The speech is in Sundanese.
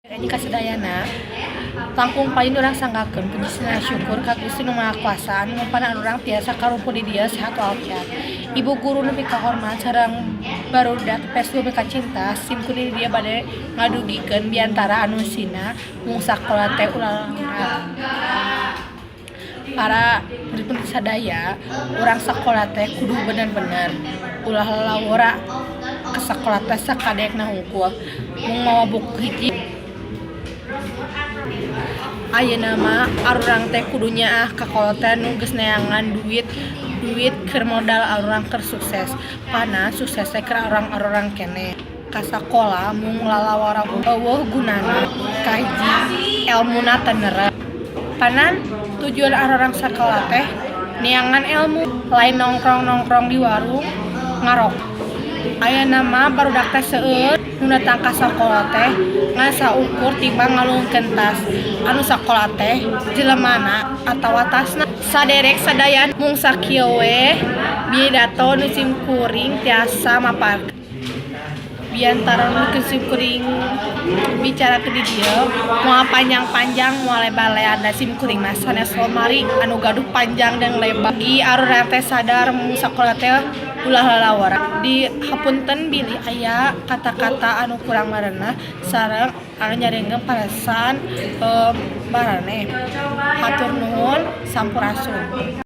Ini kasadayana langkung paling urang sanggakeun puji sareng syukur ka Gusti Nu Maha Kuasa anu ngumpanan urang tiasa karumpul di dieu sehat walafiat. Ibu guru nu pikahormat sareng barudak IPS 2 mikacinta, sim kuring di dieu bade ngadugikeun biantara anu eusina mung sakola teh ulah lalawora. Para murid sadaya, urang sakola teh kudu bener-bener ulah lalawora, ka sakola teh sakadekna hungkul mung mawa buku hiji. Ayeuna mah arurang teh kudu nyaah ka kolot teh nu geus neangan duit, duit keur modal arurang keur sukses, pana sukses teh keur arurang-arurang keneh. Ka sakola mung lalawora euweuh gunana, kahiji elmuna teu nerep. Panan tujuan arurang sakola teh neangan elmu, lain nongkrong-nongkrong di warung ngarokok. Ayeuna mah barudak teh seueur nu datang ka sakola teh ngan saukur timbang ngalungkeun tas, anu sakola teh jelemana atawa tasna. Saderek sadayana, mung sakieu we pidato nu sim kuring tiasa maparkeun. Biantara nu sim kuring bicarakeun di dieu moal panjang-panjang, moal lebar-lebar, da sim kuring mah sanes lomari anu gaduh panjang dan lebar. Mugi arurang teh sadar mung sakola teh ulah lalawora. Dihapunten bilih aya kata-kata anu kurang marenah sareng anu nyariekeun parasaan baraneh. Hatur nuhun, sampurasun.